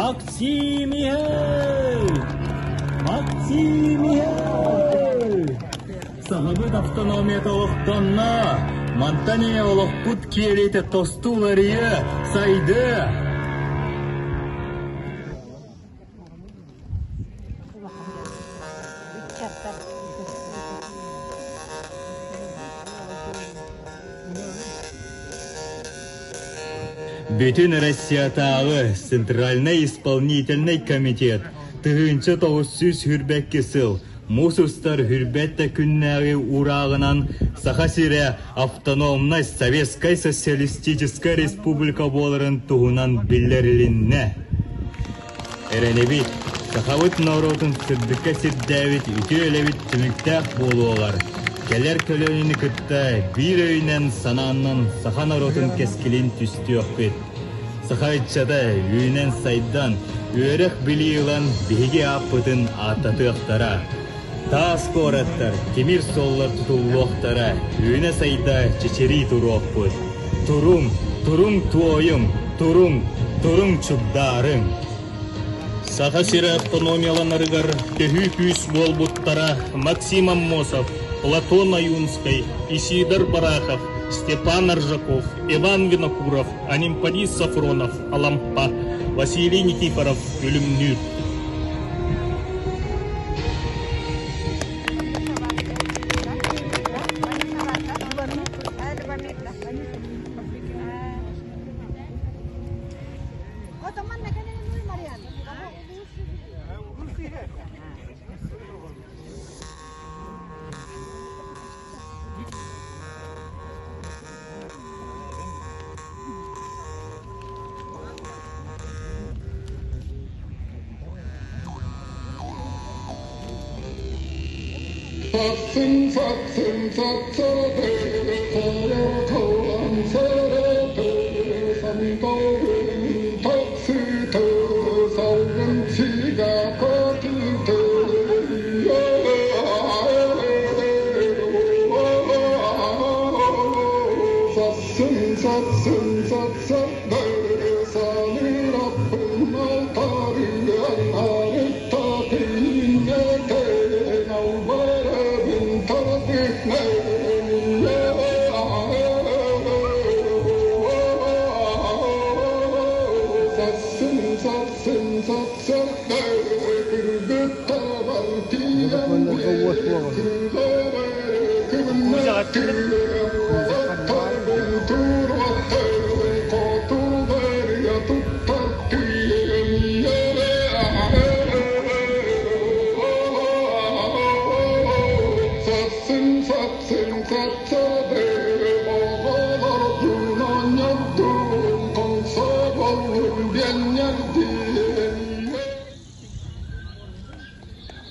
Максим иһэр! Максим иһэр! Сахабыт автономията олохтонно! Мантан ийэ олохпут киэлитэ тосту уларыйа, сайдыа! Бүтүн Россиятааҕы Центральнай исполнительнай комитет 1922 сыл муус устар хүрбэт да күннээҕи уурааҕынан Саха сирэ автономнай Советскай Социалистическай Республика буоларын туһунан биллэрилиннэ. Эрэнэбит, сахабыт норуотун сырдыкка сирдээбит үтүө үлэбит түмүктээх буолуоҕар, кэлэр көлүөнэни кытта биир өйүнэн санааннан саха норуотун кэскилин түстүөхпүт. Саха ыччата үүнэн-сайдан, үөрэх-билии ылан биһиги ааппытын ааттатыахтара. Таас куораттар, тимир суоллар тутуллуохтара, үүнэ-сайда чэчирии туруохпут. Туруҥ, туруҥ туойуҥ, туруҥ, туруҥ чугдаарыҥ! Саха сирэ автономияланарыгар төһүү күүс буолбуттара Максим Аммосов, Платон Ойунскай, Исидор Барахов, Степан Аржаков, Иван Винокуров, Анемподист Софронов, Алампа, Василий Никифоров, Күлүмнүүр.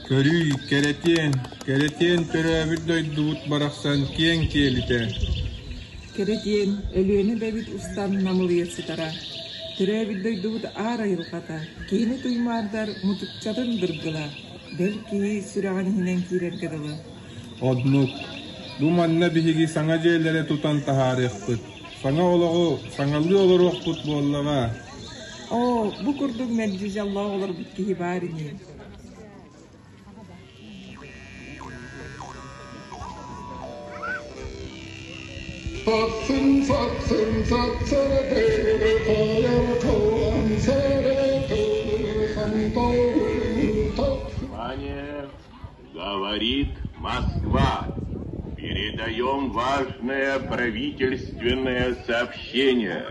Көрүүй, кэрэтиэн, кэрэтиэн төрөөбүт дойдубут барахсан киэҥ киэлитэ Кэрэтиэн, Өлүөнэ эбэбит устан намылыйа сытара. Төрөөбүт дойдубут аар айылҕата, киһини туймаардар мутукчатын дыргыла, бэл киһи сүрэҕин иһинэн киирэргэ дылы. Оннук. Бу манна биһиги саҥа дьиэлэри тутан таһаарыахпыт, саҥа олоҕу саҥалыы олоруохпут буоллаҕа. Оо, бу курдук мэлдьи дьоллоох олорбут киһи баар ини. Внимание! Говорит Москва. Передаем важное правительственное сообщение.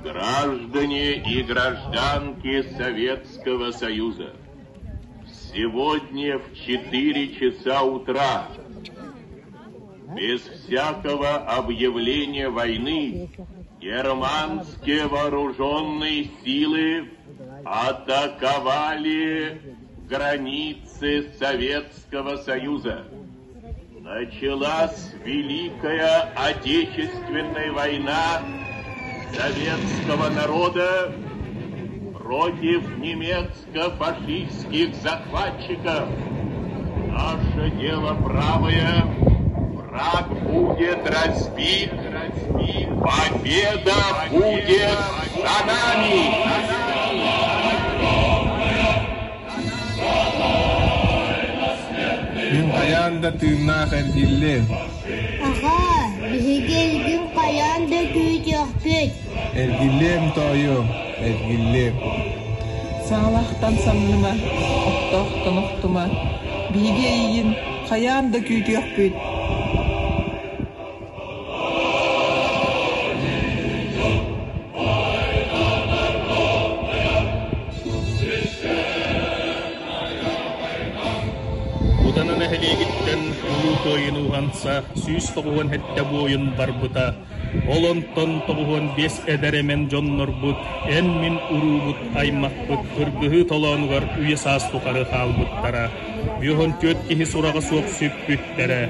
Граждане и гражданки Советского Союза, сегодня в 4 часа утра без всякого объявления войны германские вооруженные силы атаковали границы Советского Союза. Началась Великая Отечественная война советского народа против немецко-фашистских захватчиков. Наше дело правое, враг будет разбит, разбит, победа будет за нами! да тыыннаах эргиллиэм. Аҕаа, биһиги эйигин хайаан да күүтүөхпүт. Эргиллиэм, тоойуом, эргиллиэм. Саҥалаахтан самныма, охтоохтон охтума, биһиги эйигин хайаан да күүтүөхпүт. Кутана нэһилиэгиттэн Улуу Кыайыыны уһанса 197 буойун барбыта. Ол онтон 95 эдэр эмэн дьоннорбут, эн-мин уруубут, аймахпыт кыргыһыы толоонугар үйэ-саас тухары хаалбыттара. 54 киһи сураҕа суох сүппүттэрэ.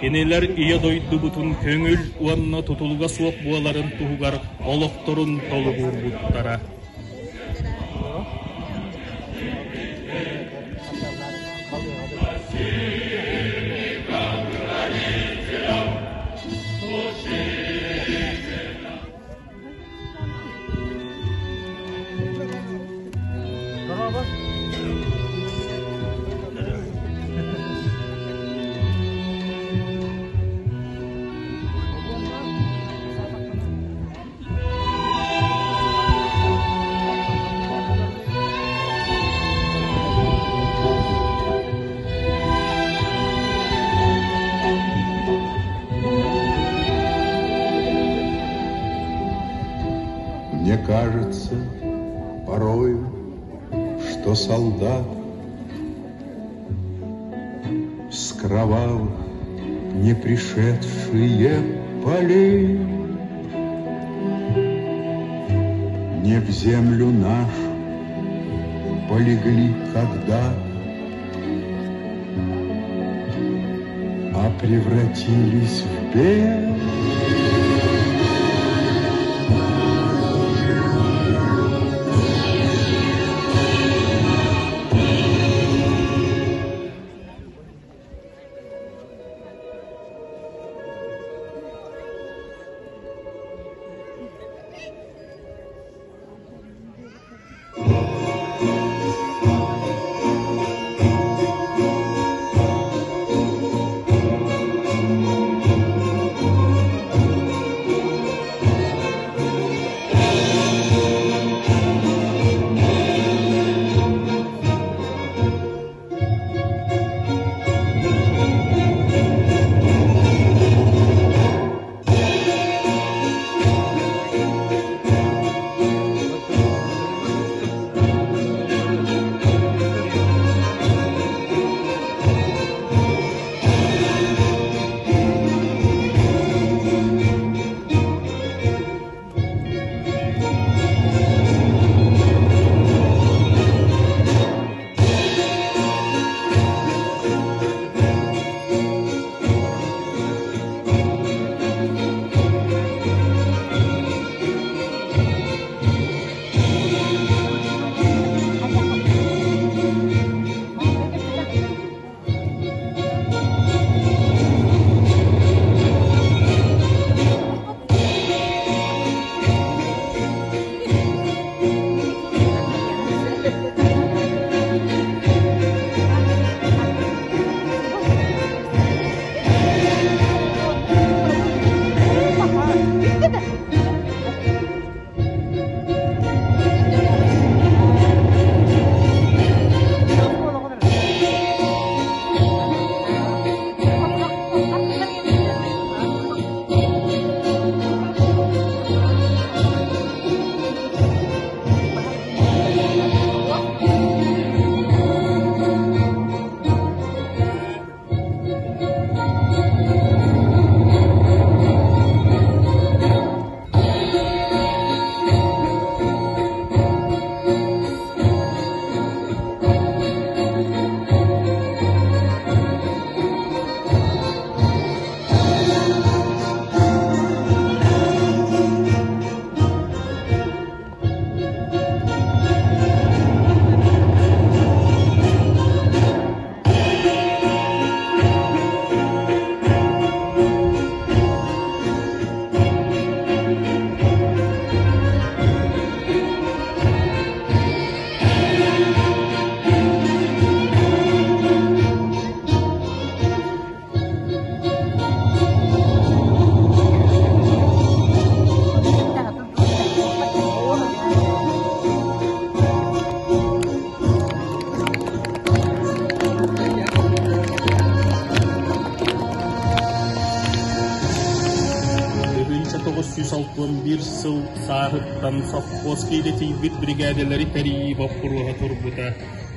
Кинилэр Ийэ дойдубутун көҥүл уонна тутулуга суох буоларын туһугар олохторун толугурбуттара. Мне кажется порою, что солдат С кровавых не пришедшие полей Не в землю нашу полегли когда-то, А превратились в бел. биир сыл сааһыттан совхозка идэтийбит биригээдэлэри тэрийии боппуруоһа турбута.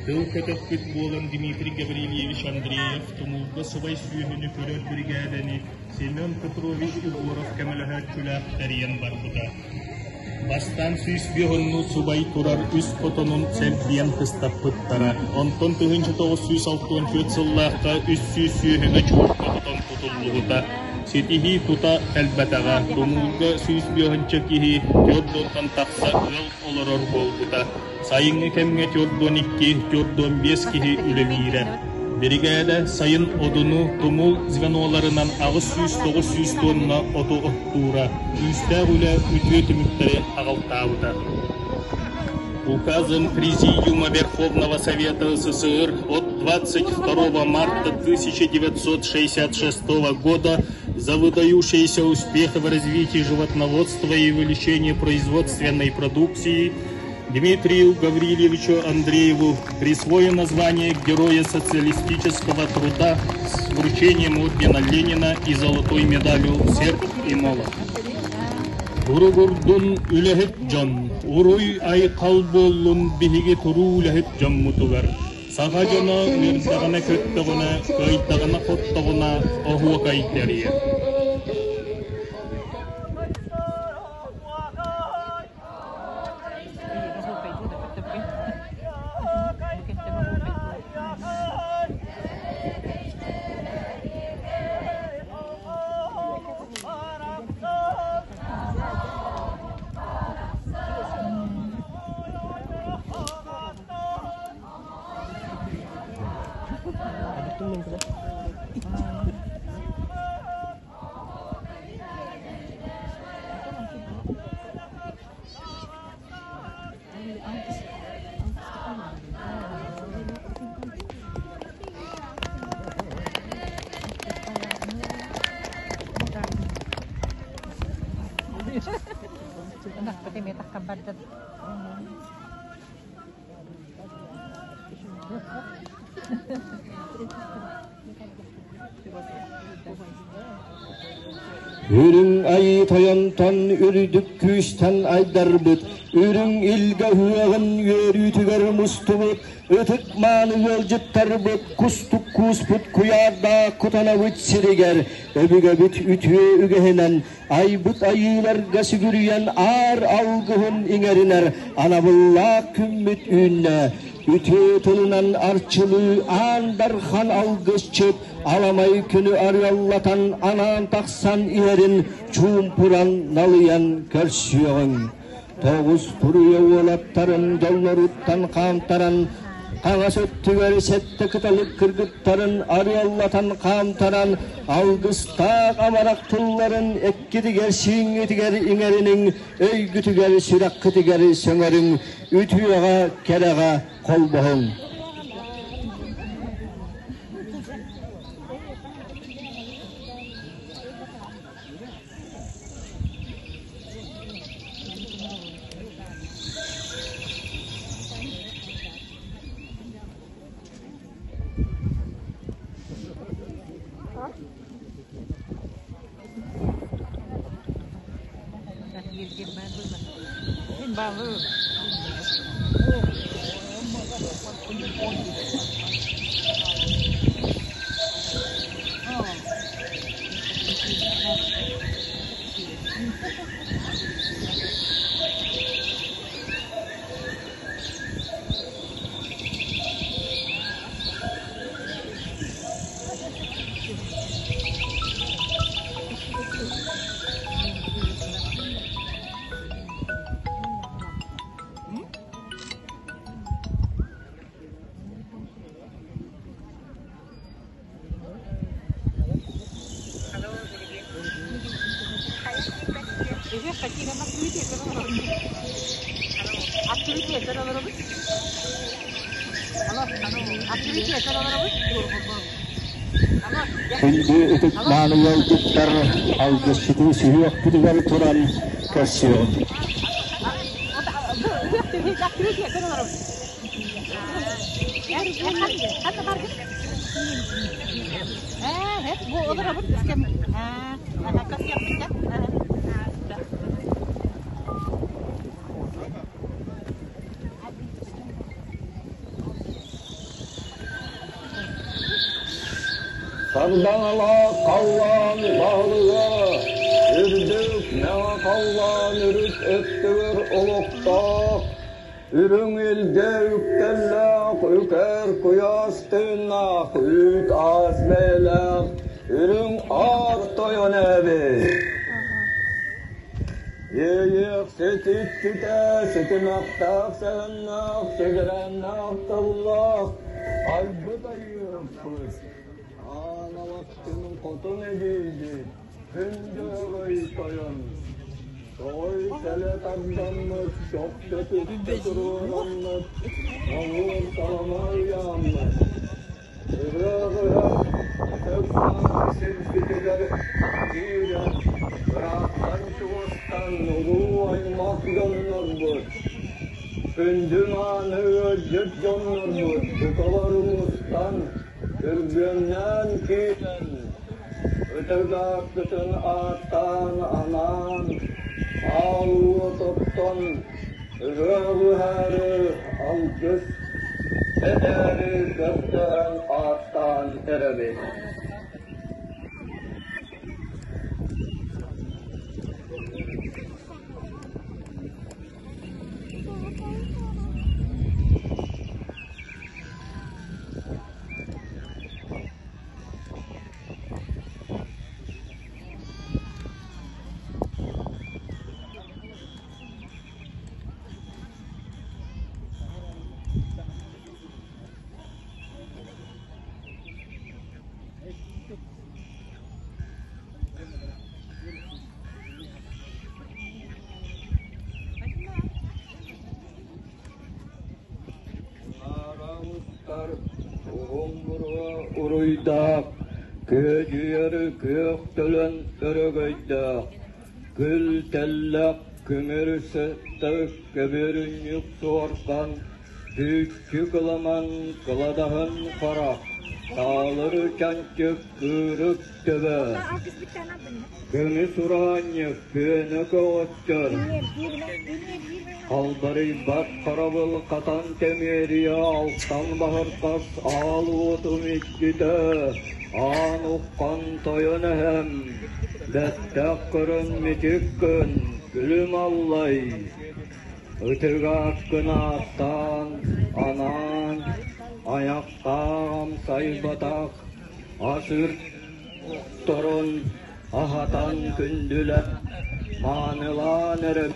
Тыл көтөхпүт буолан Дмитрий Гаврильевич Андреев Тумулга субай сүөһүнү көрөр биригээдэни Семен Петрович Егоров көмөлөһөөччүлээх тэрийэн барбыта. Бастаан 105 онну субай турар үс хотонун сэргийэн кыстаппыттара. Онтон 1964 сыллаахха 300 сүөһүгэ чуурка хотон тутуллубута. Ситиһии тута кэлбэтэҕэ. Тумулга 105 киһи 4 тахса ыал олорор буолбута. Сайыҥҥы кэмҥэ 42-45 киһи үлэлиирэ. Биригээдэ сайын Одуну тумул звеноларынан 800-900 тонна оту оттуура, күүстээх үлэ үтүө түмүктэри аҕалтаабыта. Указом Президиума Верховного Совета СССР от 22 марта 1966 года за выдающиеся успехи в развитии животноводства и увеличении производственной продукции Дмитрию Гаврильевичу Андрееву присвоено звание Героя социалистического труда с вручением ордена Ленина и золотой медалью «Серп и молот». Туругурдун үлэһит дьон, уруй-айхал буоллун биһиги туруу үлэһит дьоммутугар. Саха дьоно үөрдэҕинэ көттөҕүнэ, кыайдаҕына хоттоҕуна оһуокай тэрийэр. Үрүҥ Айыы Тойонтон үрдүк күүстэн айдарбыт, үрүҥ илгэ үөҕүн үөрүүтүгэр мустубут, ытык мааны ыалдьыттарбыт кустук кууспут куйаардаах кутанабыт сиригэр өбүгэбит үтүө үгэһинэн айбыт айыыларга сүгүрүйэн аар алгыһын иҥэринэр анабыллаах күммүт үүннэ. Үтүө тылынан арчылыы аан дархан алгысчыт аламай күнү арыаллатан анаан тахсан иһэрин чуумпуран налыйан көрсүөҕүҥ. Тоҕус туруйа уолаттарын дьоллоруттан хаамтаран, хаҥас өттүгэр сэттэ кыталык кыргыттарын арыаллатан хаамтаран, алгыстаах амарах тылларын эккитигэр сииҥҥитигэр иҥэриниҥ, өйгүтүгэр сүрэххитигэр сөҥөрүҥ, үтүөҕэ кэрэҕэ холбоһуҥ. Күндү ытык мааны ыалдьыттар алгысчыты сүһүөхпүтүгэр туран көрсүөҕүҥ. Сардаҥалаах халлаан баһылыга, үрдүк мэҥэ халлаан үрүт өттүгэр олохтоох, үрүҥ илгэ үктэллээх, үкэр куйаас тыыннаах, үүт аас бэйэлээх, үрүҥ аар тойон эбит. Иэйиэхсит иччитэ ситимэхтээх сэһэннээх, сигирээннээх тыллаах, айбыт айыахпыт. Аан алахчын хотун эдьиийбит, күн дьөһөгөй тойон. Тоҕой сэлэ тардаммыт, чохчо туруораммыт, оҥуор салама ыйааммыт. Ыһыах-ыһах ытык-мааны сирбитигэр киирэн, ыраахтан-чугастан улуу аймах дьоннорбут, күндү мааны ыалдьыт дьоннорбут букалар мустан, күргүөмнээн киирэн, ытык ааккытын ааттаан анаан, аал уот оттон, ыһыах ыһаары алгыс этээри көрдөһөн ааттаан эрэбит. Устар уһун буруо уруйдаах, күөдьүйэр күөх төлөн өрөгөйдөөх, күл тэллэх көмөр сыттык көбүөрүнньүк суорҕан, Күүччү кыламан кыладаһын харах, таалыр чанчык кыырык төбө, көмүс ураанньык күөнэ көҕөччөр, халбарыйбат харабыл хатан тэмиэрийэ алтан баһырхас аал уотум иччитэ, аан уххан тойон эһэм, бэттэх көрөн мичик гын, күлүм аллай. Ытык ааккын ааттаан, анаан, айахтаах амсайбатах, асыр охторун аһатан күндүлэ, маанылаан эрэ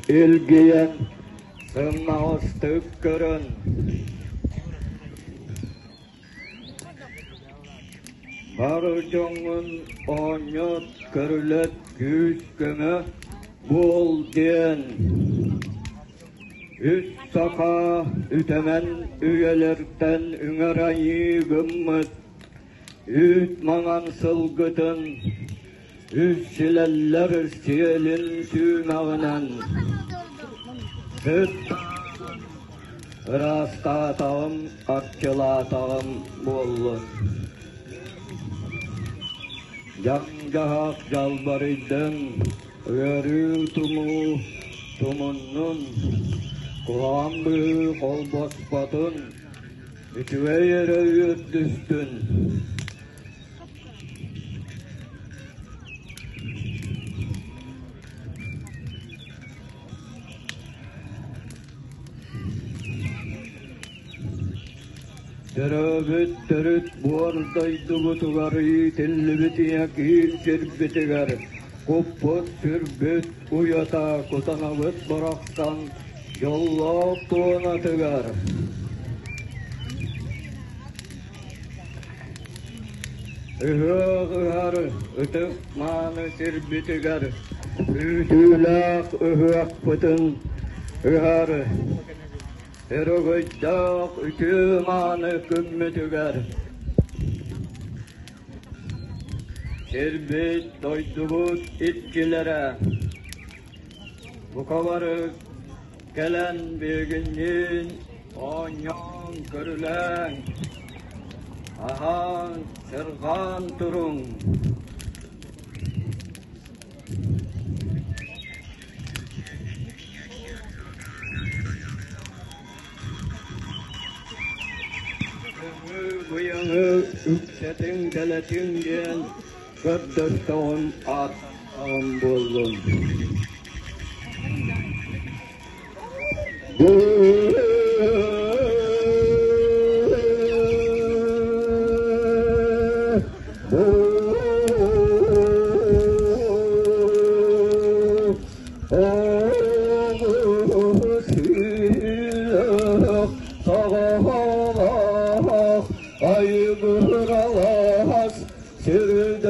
Илгийэн, сымнаҕастык көрөн Бары дьоҥҥун оонньот, көрүлэт, күүс-көмө буол диэн Үс саха үтэмэн үйэлэртэн үҥэр айыы гыммыт үүт маҥан сылгытын үс силэллэр сиэлин сүүмэҕинэн сыт ыраастаатаҕым арчылаатаҕым буоллун. Дьаҥ-дьаһах дьалбарыйдын, Ыарыы тумуу тумуннун, куһаҕан быһыы холбоспотун, үчүгэй эрэ үөрдүстүн. Төрөөбүт төрүт буор дойдубутугар иитиллибит ийэ киин сирбитигэр куппут-сүрбүт уйата кутанабыт барахсан дьоллоох туонатыгар Ыһыах ыһар ытык мааны сирбитигэр күүтүүлээх ыһыахпытын ыһар Өрөгөйдөөх үтүө мааны күммүтүгэр сирбит дойдубут иччилэрэ. Бука бары кэлэн биһигинниин оонньоон көрүлээҥ, аһаан, сырҕаан туруҥ. Быйаҥы үксэтиҥ дэлэтиҥ диэн көрдөстөҕүм ааттаҕым буоллун. Айгыралас сирдэрим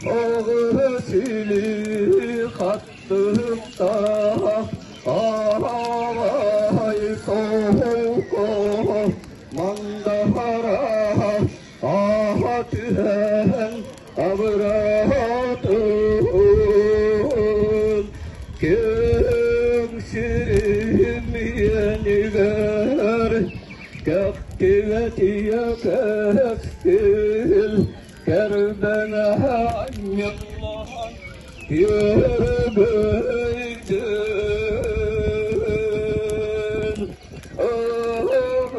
Оҕус илии хаттыктаах аҕай солко мандахара ааһа түһэн абыраатын киэҥ сирим иэнигэр кэхтибэтийэ кэскил кэрбэнэ анньыллан күөрэгөйдүн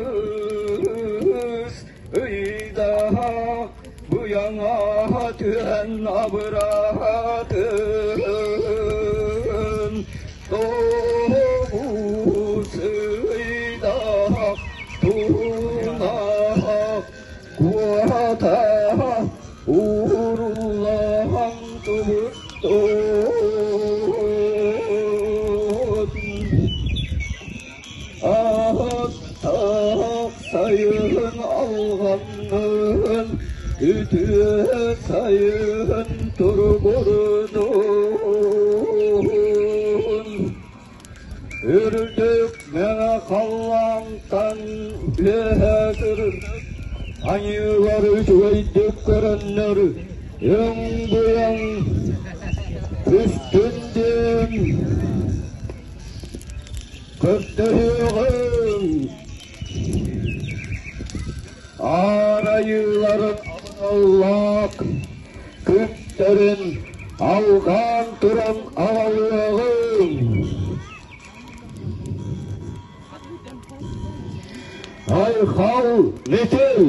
Оҕус ыйдаах быйаҥа түһэн абыраатын Тоҕус ыйдаах тунаах куота ууруллан тубуттун Аттаах сайын алҕаннын, үтүө сайын туругурдун. Үрдүк мэҥэ халлаантан үөһэ сырдык аньыылар үчүгэйдик көрөннөр, өҥ-быйаҥ үстүн диэн Көрдөһүөҕүҥ, Аар айыыларын абыраллаах күттэрин алҕаан туран аҕалыаҕыҥ. Айхал Мичил!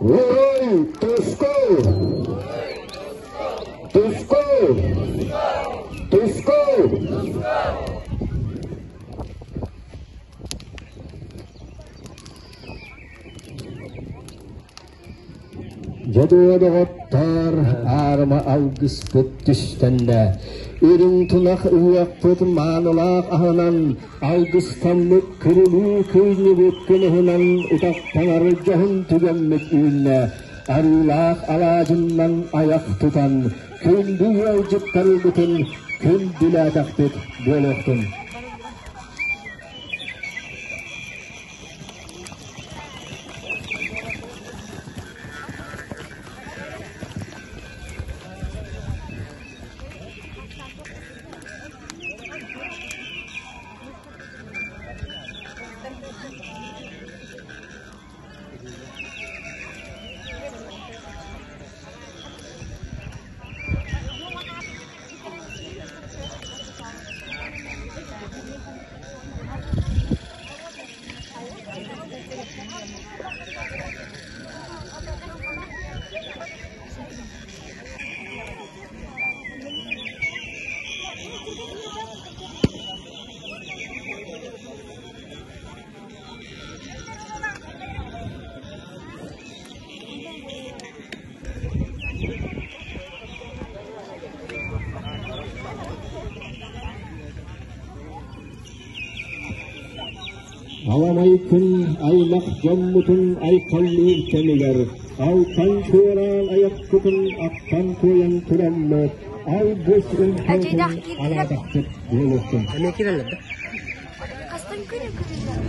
Уруй Туску! Туску! Туску! Дьодуо доҕоттоор, аарыма алгыспыт түстэннэ. Үрүҥ тунах ыһыахпыт маанылаах аһынан алгыстаммыт күрүлүү кыынньыбыт кыныһынан утахтанар дьоһун түгэммит үүннэ. Арыылаах алаадьыннан айах тутан, күндү ыалдьыттарбытын күндүлээтэхпит буолуохтун. Аламай күн аймах дьоммутун айхаллыыр кэмигэр алтан чуораан айахпытын аттан туойан тураммыт алгыс үҥкүүтүн анаатахпыт буолуохтун. Хастан күнү күтүллэр?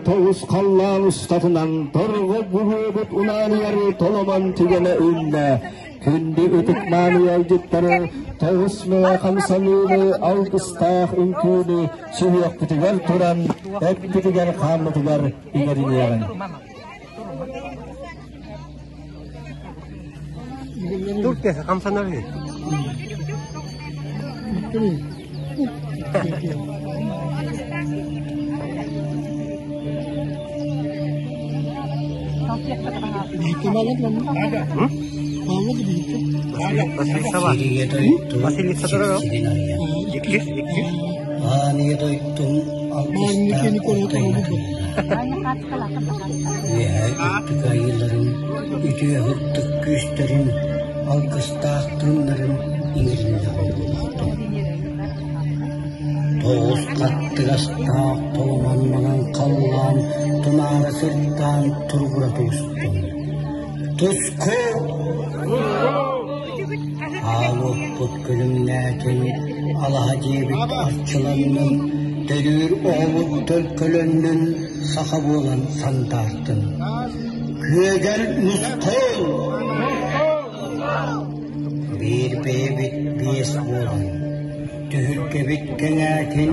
Тоҕус халлаан устатынан торҕо буһуобут унаарыйар толомон түгэнэ үүннэ. Күндү ытык-мааны ыалдьыттары тоҕус мөҕө хамсаныыны, алгыстаах үҥкүүнү сүһүөхпүтүгэр туран, эппитигэр-хааммытыгар иҥэриниэҕиҥ. Турция хамсанар Василиса Аан дойдум алгыстаах Үөһээ үрдүк айыыларын, үтүө һырдык күүстэрин, алгыстаах тыыннарын иҥэриннэҕим буолуохтун. Тоҕус хаттыгастаах толомон маҥан халлаан тунаара сырдаан туругура тубустун. Туску! Аалуоппут күлүмнээтин, алаһа дьиэбит арчыланнын, төрүүр оҕобут төлкөлөннүн, саха буолан сандаартын. Күөгэл нусхол! Биир бэйэбит биэс буолан, түһүлгэбит кэҥээтин.